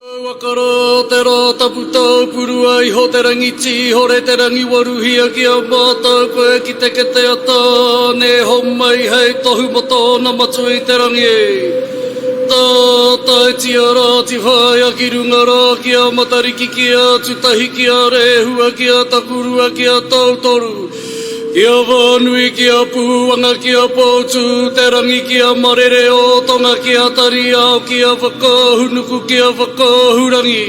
Waka rā te rā tapu taupurua iho te rangi tīhore te rangi waruhia ki a mātou koe ki te kete a Tāne homai hei tohu mō tōna matua i te rangi. Tātaitia rā Tiwhaia ki runga rā ki a Matariki ki a Tutahi ki a Rehua ki a Takurua ki a Tautoru Ki a Whānui, ki a Pūanga, ki a Poutū te rangi, ki a Marere o Tonga, ki a Tariao, ki a Whakahunuku, ki a Whakahurangi,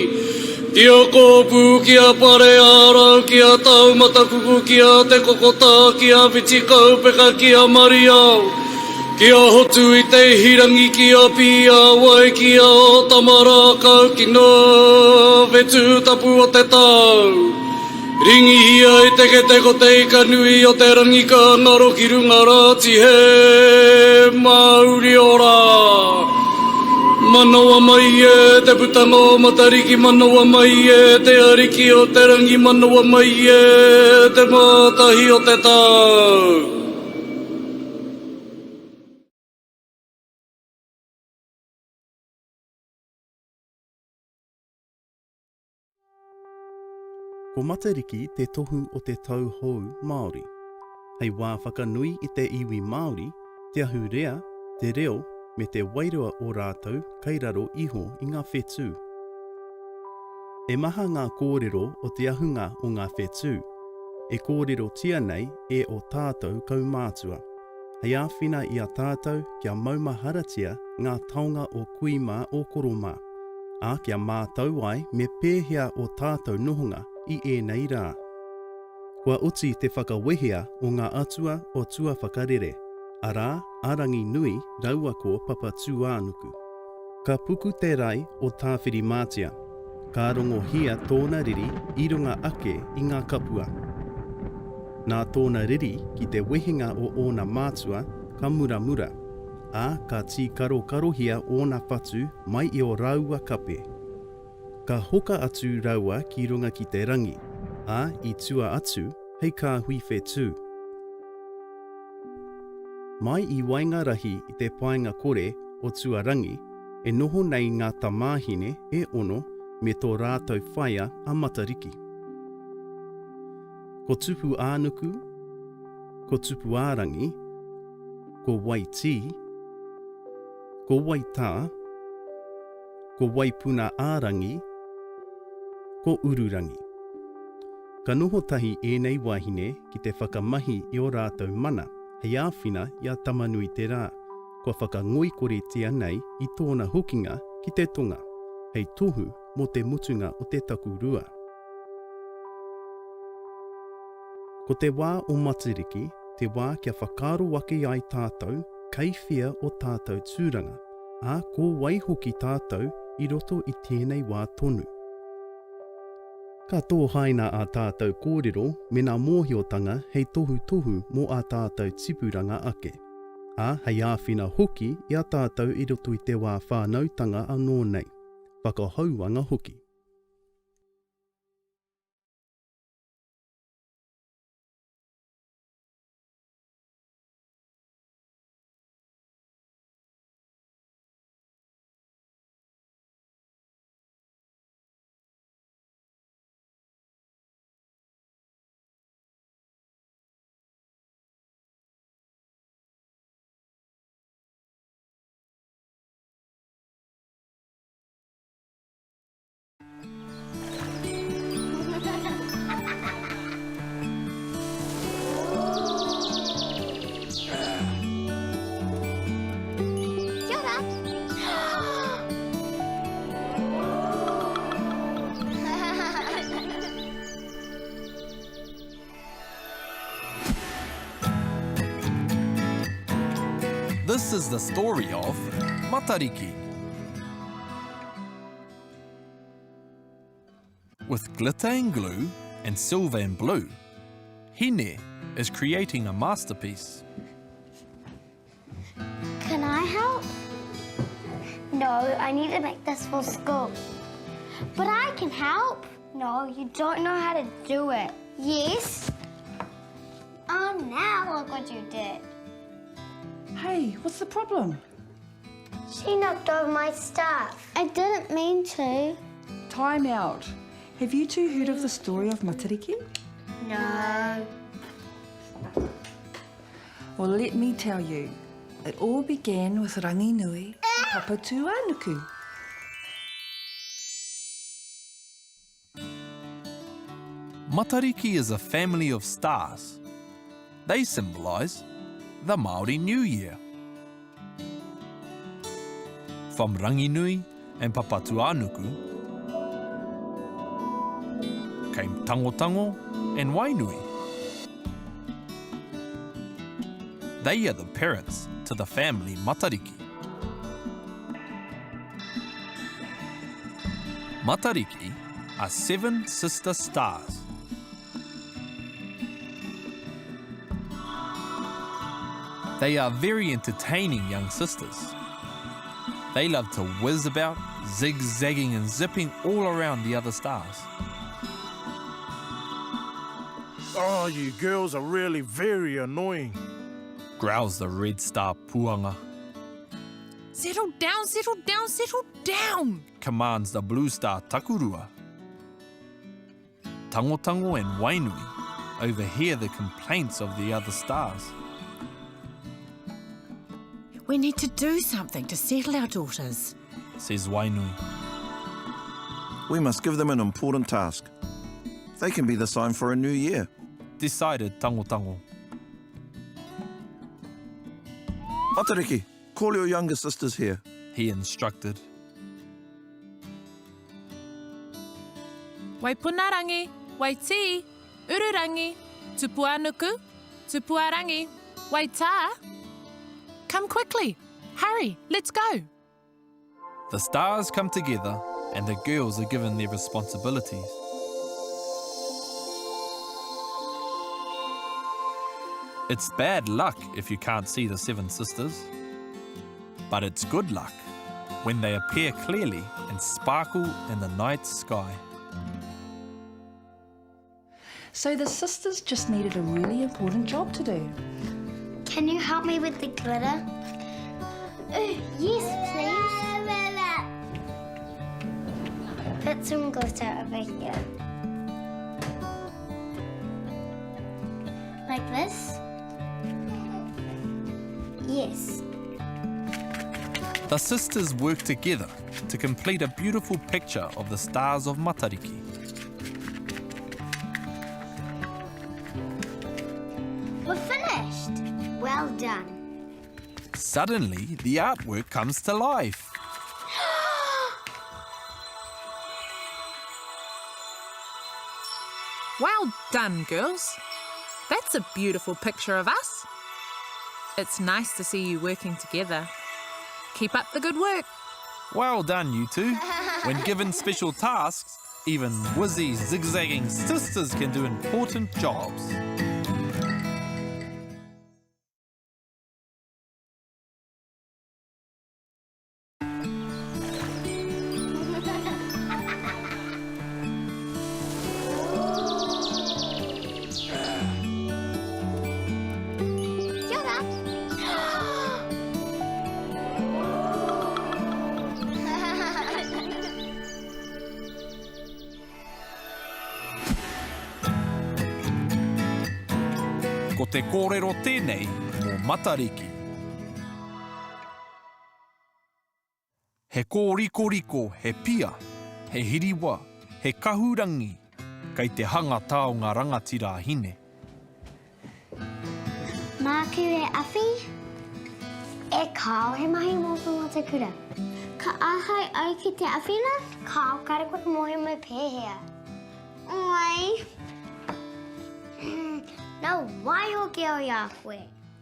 ki a Kōpū, ki a Pareārau, ki a Taumatakuku, ki a Te Kokotā, ki a Whitikaupeka, ki a Mariao, ki a Hotu i te Ihirangi, ki a Pīāwai, ki a Ōtamarākau, ki ngā whetū tapu o te tau. Ringihia e te kete ko te ika nui o te rangi ka ngaro ki runga rā tihe mauri ora. Manawa mai e te putanga o Matariki manawa mai e te ariki o te rangi manawa mai e te mātahi o te tau. Ko Matariki te tohu o te tau hou Māori. Hei wā whakanui i te iwi Māori, te ahurea, te reo me te wairua o rātou kei raro iho i ngā whetū. E maha ngā kōrero o te ahunga o ngā whetū, e kōrerotia nei e ō tātou kaumātua. Hei āwhina i a tātou kia maumaharatia ngā taonga o kui mā o koro mā, ā, kia mātau ai me pēhea ō tātou nohonga i ēnei rā. Kua oti te whakawehea o ngā atua o tuawhakarere, arā a Ranginui raua ko Papatūānuku. Ka puku te rae o Tāwhirimātea, ka rongohia tōna riri i runga ake i ngā kapua. Nā tōna riri ki te wehenga o ōna mātua ka muramura, ā, ka tīkarokarohia ōna whatu mai i ō rāua kape. Ka hoka atu raua ki runga ki te rangi, ā, i tua atu hei kāhui whetū. Mai i waengarahi i te paenga kore o Tuarangi e noho nei ngā tamāhine e ono me tō rātou whaea a Matariki. Ko Tupu-ā-nuku, ko Tupu-ā-rangi, ko Waitī, ko Waitā, ko Waipuna-ā-rangi, ko Ururangi. Ka noho tahi ēnei wāhine ki te whakamahi i ō rātou mana hei āwhina i a Tamanuiterā, kua whakangoikoretia nei i tōna hokinga ki te tonga, hei tohu mō te mutunga o te takurua. Ko te wā o Matariki te wā kia whakaaro ake ai tātou kei whea o tātou tūranga, ā, ko wai hoki tātou i roto i tēnei wā tonu. Ka tōhaina ā tātou kōrero me nā mōhiotanga hei tohutohu mō ā tātou tipuranga ake, ā, hei āwhina hoki i a tātou i roto i te wā whānautanga anō nei, whakahouanga hoki. Kia ora. This is the story of Matariki. With glitter and glue and silver and blue, Hine is creating a masterpiece. Can I help? No, I need to make this for school. But I can help. No, you don't know how to do it. Yes. Oh, now look what you did. Hey, what's the problem? She knocked over my stuff. I didn't mean to. Time out. Have you two heard of the story of Matariki? No. Well, let me tell you. It all began with Ranginui and Papatūānuku. Matariki is a family of stars. They symbolise the Māori New Year. From Ranginui and Papatūānuku came Tangotango and Wainui. They are the parents to the family Matariki. Matariki are seven sister stars. They are very entertaining young sisters. They love to whiz about, zigzagging and zipping all around the other stars. Oh, you girls are really very annoying. Growls the red star Puanga. Settle down, settle down, settle down! Commands the blue star Takurua. Tangotango and Wainui overhear the complaints of the other stars. We need to do something to settle our daughters, says Wainui. We must give them an important task. They can be the sign for a new year. Decided Tangotango. Matariki, call your younger sisters here. He instructed. Waipunarangi, Waitī, Ururangi, Tupuanuku, Tupuarangi, Waitā. Come quickly. Hurry, let's go. The stars come together and the girls are given their responsibilities. It's bad luck if you can't see the Seven Sisters, but it's good luck when they appear clearly and sparkle in the night sky. So the sisters just needed a really important job to do. Can you help me with the glitter? Oh, yes, please. Put some glitter over here. Like this? Yes. The sisters work together to complete a beautiful picture of the stars of Matariki. We're finished. Well done. Suddenly, the artwork comes to life. Well done, girls. That's a beautiful picture of us. It's nice to see you working together. Keep up the good work. Well done, you two. When given special tasks, even wizzy, zigzagging sisters can do important jobs. Kia ora. Ko te kōrero tēnei mō Matariki. He kōrikoriko, he pia, he hiriwa, he kahurangi, kei te hanga taonga rangatira a Hine. Māku e awhi, e kāo he mahi mōku mō te kura. Ka āhei au ki te awhina? Kāo, kāre koe mōhio me pēhea. Oi! Nā wai hoki au i a koe?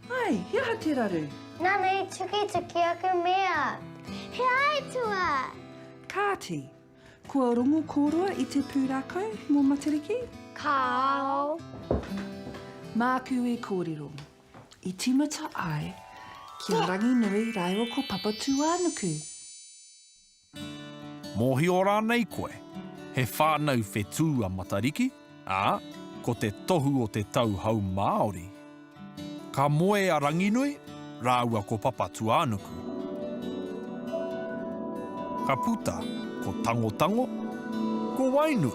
Ai, he aha te raru? Nana i tukituki aku mea. He aituā! Kāti, kua rongo kōrua i te pūrākau mō Matariki? Kāo. Māku e kōrero. I tīmata ai ki a Ranginui rāua ko Papatūānuku. Mōhio rānei koe, he whānau whetū a Matariki, ā, ko te tohu o te tau hou Māori. Ka moe a Ranginui rāua ko Papatūānuku. Ka puta ko Tangotango. ko Wainui.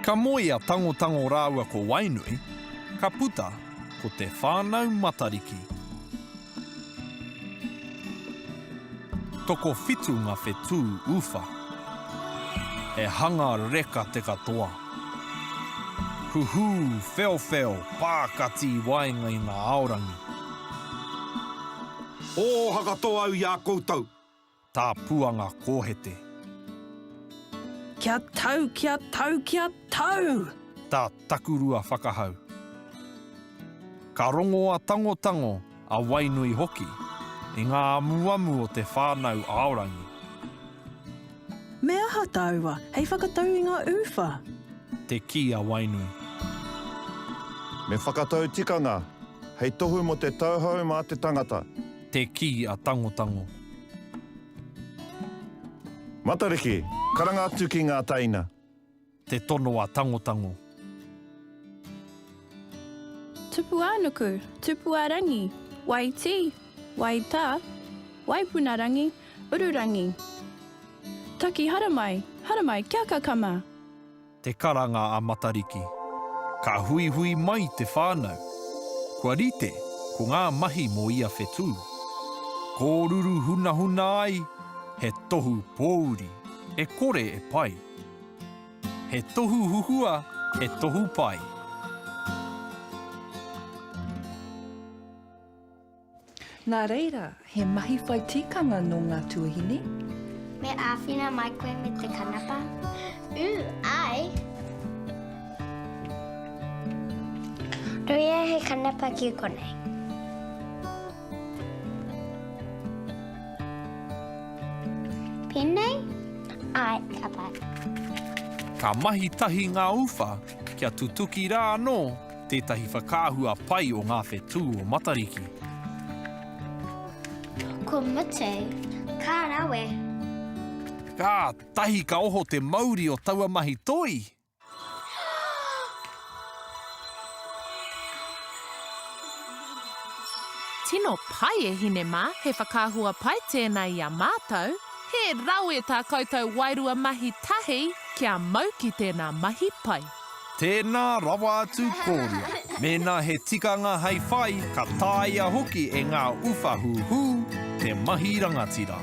Ka moe a Tangotango rāua ko Wainui, ka puta ko te whānau Matariki. Tokowhitu ngā whetū uwha. He hanga reka te katoa. Huhū, wheowheo, pākati i waenga i ngā aorangi. Oha katoa au i a koutou. Tā Puanga kōhete. Kia tau, kia tau, kia tau! Tā Takurua whakahau. Ka rongo a Tangotango, a Wainui hoki, i ngā amuamu o te whānau Aorangi. Me aha tāua hei whakatau i ngā uwha? Te kī a Wainui. Me whakatau tikanga hei tohu mō te tauhou mā te tangata. Te kī a Tangotango. Matariki, karanga atu ki ngā teina. Te tono a Tangotango. Tupuānuku, Tupuārangi, Waitī, Waitā, Waipunarangi, Ururangi. Taki haramai, haramai kia kakama! Te karanga a Matariki. Ka huihui mai te whānau. Kua rite ko ngā mahi mō ia whetū. Kōruru hunahuna ai he tohu pōuri, e kore e pai. He tohu huhua, he tohu pai. Nā reira, he mahi whai tikanga nō ngā tuahine. Me āwhina mai koe me te kanapa? Ū, āe. Ruia he kanapa ki konei. Pēnei? Āe, ka pai. Ka mahi tahi ngā uwha kia tutuki rā anō tētahi whakaahua pai o ngā whetū o Matariki. Kua mutu, ka rawe. Kātahi ka oho te mauri o taua mahi toi! Tino pai e hine mā, he whakaahua pai tēnā i a mātou. He rawe tā koutou wairua mahi tahi kia mau ki tēnā mahi pai. Tēnā rawa atu kōrua. Mēnā he tikanga hei whai, ka taea hoki e ngā uwha huhū te mahi rangatira.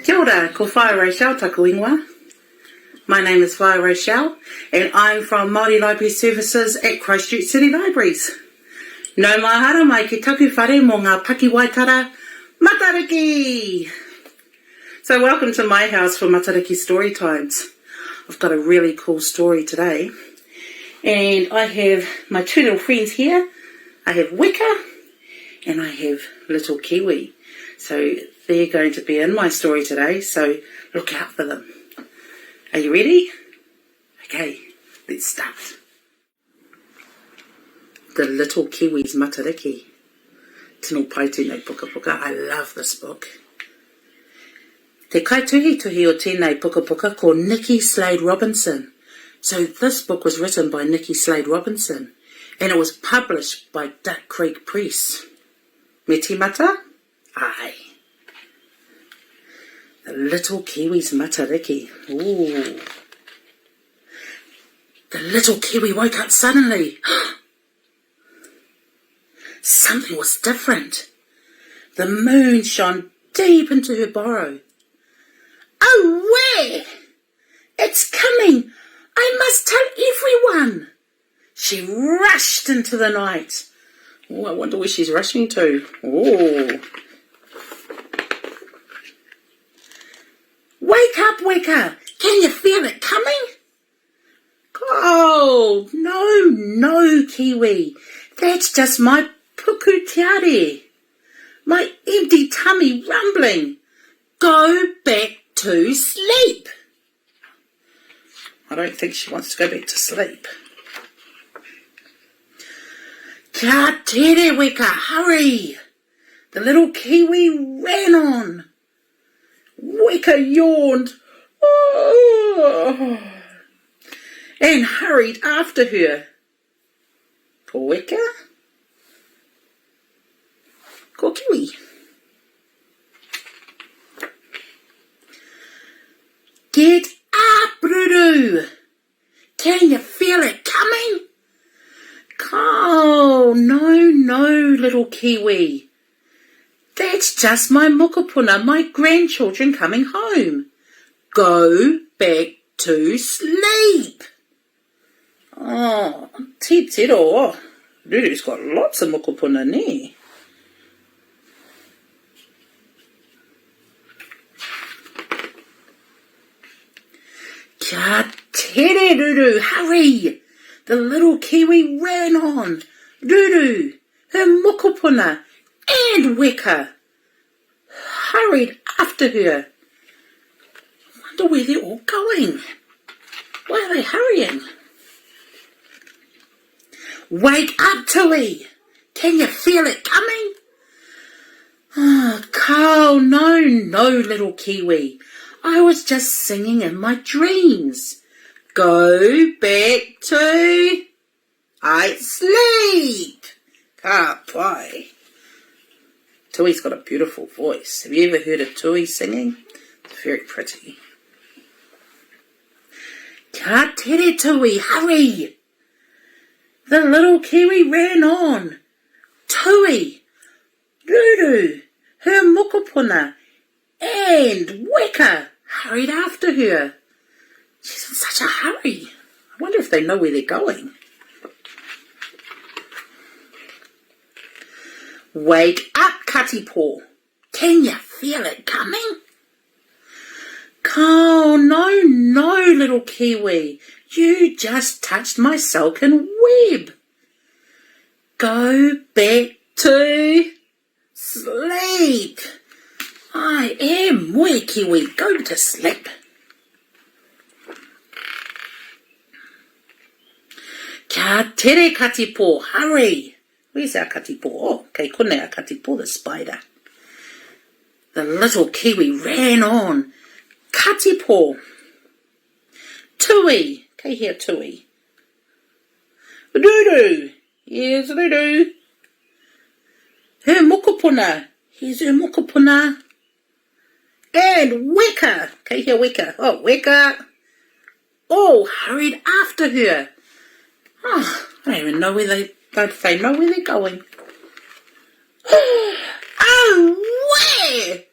Kia ora, ko Whaea Rochelle taku ingoa. My name is Whaea Rochelle and I'm from Māori Library Services at Christchurch City Libraries. Nau mai haramai ki taku whare mō ngā pakiwaitara Matariki! So welcome to my house for Matariki story times. I've got a really cool story today. And I have my two little friends here. I have Weka and I have little Kiwi. So they're going to be in my story today, so look out for them. Are you ready? Okay, let's start. The Little Kiwi's Matariki. Tino pai tēnei pukapuka. I love this book. Te kaituhituhi o tēnei pukapuka ko Nikki Slade Robinson. So this book was written by Nikki Slade Robinson and it was published by Duck Creek Press. Me tīmata? Āe. The Little Kiwi's Matariki. Ooh. The little kiwi woke up suddenly. Something was different. The moon shone deep into her burrow. Oh, where? It's coming! I must tell everyone! She rushed into the night. Oh, I wonder where she's rushing to. Oh. Wake up, Weka! Can you feel it coming? Oh, no, no, Kiwi. That's just my puku tiare. My empty tummy rumbling. Go back to sleep. I don't think she wants to go back to sleep. Kia tere, Weka, hurry! The little kiwi ran on. Weka yawned oh, and hurried after her. Ko Weka? Ko Kiwi. Get up, Ruru! Can you feel it coming? Oh, no, no, little Kiwi. That's just my mokopuna, my grandchildren coming home. Go back to sleep. Oh, titiro, oh, Ruru's got lots of mokopuna, nē? Kia tere, Ruru, hurry! The little kiwi ran on. Ruru, her mokopuna, and Weka hurried after her. I wonder where they're all going. Why are they hurrying? Wake up, Tui! Can you feel it coming? Oh, Carl, no, no, little kiwi. I was just singing in my dreams. Go back to I sleep. Ka pai. Tui's got a beautiful voice. Have you ever heard of Tui singing? It's very pretty. Ka tere Tui, hurry! The little kiwi ran on. Tui, Ruru, her mokopuna, and Weka hurried after her. She's in such a hurry. I wonder if they know where they're going. Wake up, Katipo. Can you feel it coming? Oh, no, no, little kiwi. You just touched my silken web. Go back to sleep. I am moe kiwi. Go to sleep. Kia tere katipo, hurry. Where's our katipo? Oh, kei konei our katipo, the spider. The little kiwi ran on. Katipo. Tui. Kei hea tui. Ruru. Here's Ruru. Her mokopuna. Here's her mokopuna. And Weka. Kei hea Weka. Oh, Weka. All hurried after her. Oh, I don't even know where they, don't they know where they're going. Oh, where?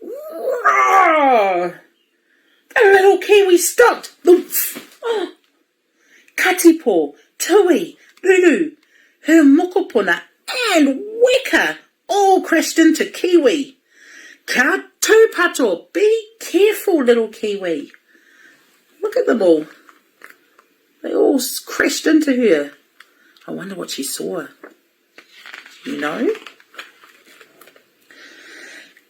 The little kiwi stopped. Oh. Katipo, Tui, Ruru, her mokopuna and Weka all crashed into Kiwi. Kia tūpato, be careful little Kiwi. Look at them all. They all crashed into her. I wonder what she saw. You know?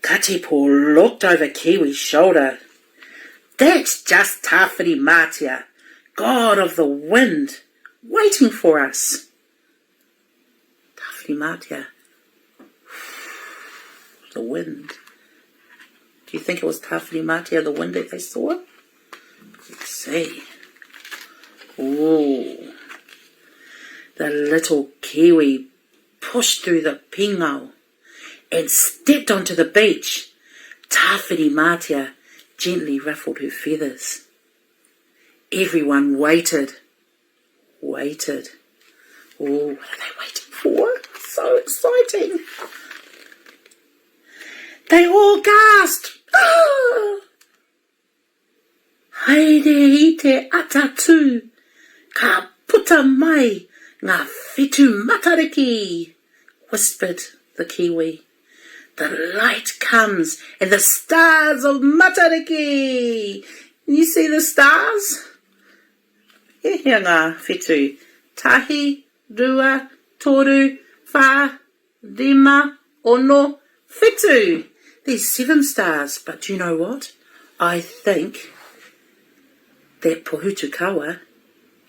Katipo looked over Kiwi's shoulder. That's just Tāwhirimātea, god of the wind, waiting for us. Tāwhirimātea, the wind. Do you think it was Tāwhirimātea, the wind that they saw? Let's see. Ooh. The little kiwi pushed through the pingao and stepped onto the beach. Tāwhirimātea gently ruffled her feathers. Everyone waited, waited. Oh, what are they waiting for? So exciting. They all gasped. Ah! Haere i te atatū, ka puta mai ngā whetū Matariki, whispered the kiwi. The light comes and the stars of Matariki! You see the stars? E hia ngā whetū? Tahi, rua, toru, whā, rima, ono, whitu! There's seven stars, but do you know what? I think that Pohutukawa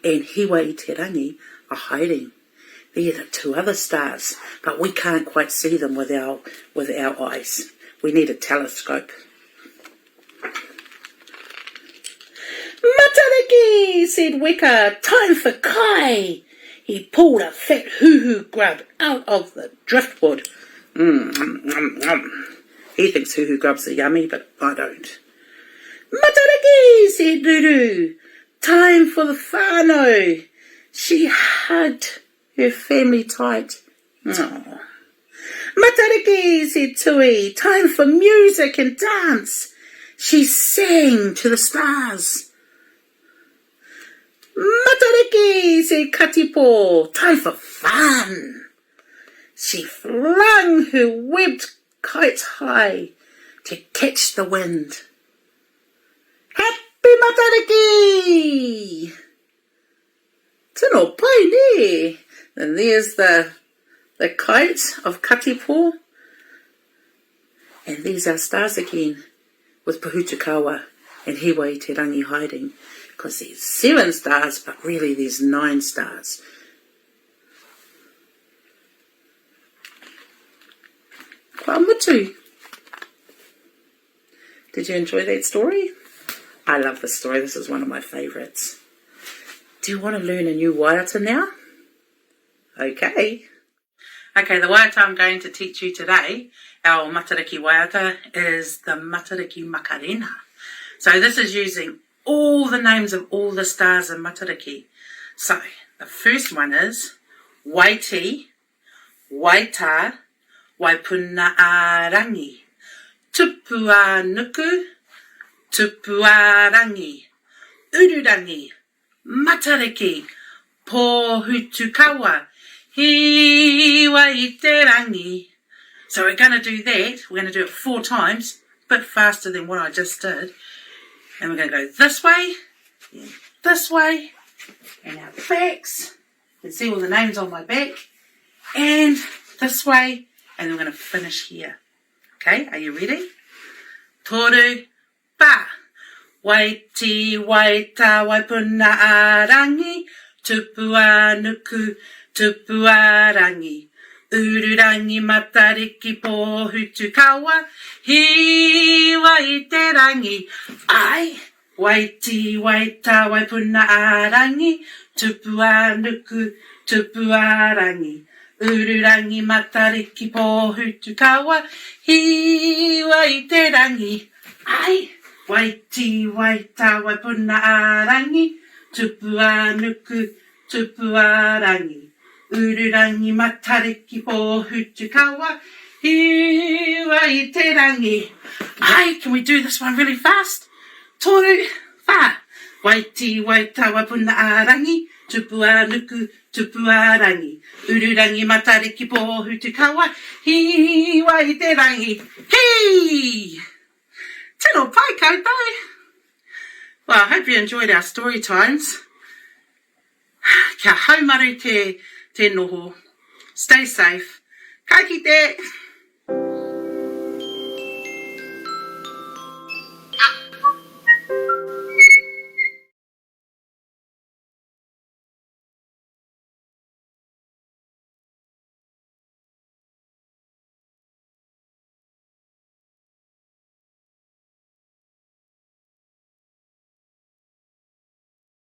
and Hiwa i te Rangi are hiding. They're the two other stars, but we can't quite see them with our, with our eyes. We need a telescope. Matariki! said Weka, time for kai! He pulled a fat huhu grub out of the driftwood. Mm, mm, mm, mm. He thinks huhu grubs are yummy, but I don't. Matariki! said Ruru. Time for the whānau. She hugged her family tight. Aww. Matariki, said Tui, time for music and dance. She sang to the stars. Matariki, said Katipo, time for fun. She flung her webbed kite high to catch the wind. Happy Matariki! Tino pai, nē? And there's the, the kite of Katipo. And these are stars again with Pohutukawa and Hiwa i te Rangi hiding. Because there's seven stars, but really there's nine stars. Kua mutu. Did you enjoy that story? I love this story. This is one of my favourites. Do you want to learn a new waiata now? Okay. Okay, the waiata I'm going to teach you today, our Matariki waiata, is the Matariki Makarena. So this is using all the names of all the stars in Matariki. So the first one is Waiti, Waitā, Waipuna-ā-rangi, Tupu-ā-nuku, Tupu-ā-rangi, Ururangi, Matariki, Pōhutukawa, Hiwa-i-te-rangi. So we're going to do that. We're going to do it four times, a bit faster than what I just did. And we're going to go this way, this way, and our backs. You can see all the names on my back. And this way, and we're going to finish here. Okay, are you ready? Toru, pa. Waiti, waita, waipuna a rangi, tupu a nuku, tupu a rangi. Ururangi matariki pōhutukawa, hiwa i te rangi. Ai, Waiti, waita, waipuna a rangi, tupu a nuku, tupu a rangi. Ururangi matariki pōhutukawa, hiwa i te rangi. Ai! Waiti, waita, waipuna a rangi, tupu a nuku, tupu a rangi. Ururangi matariki pōhutukawa, hiwa i te rangi. Ai, can we do this one really fast? Toru, wha. Waiti, waita, waipuna a rangi, tupu a nuku, tupu a rangi. Ururangi matariki pōhutukawa, hiwa i te rangi. Hī! Tino pai koutou! Well, I hope you enjoyed our story times. Kia haumaru te, te noho. Stay safe. Ka kite!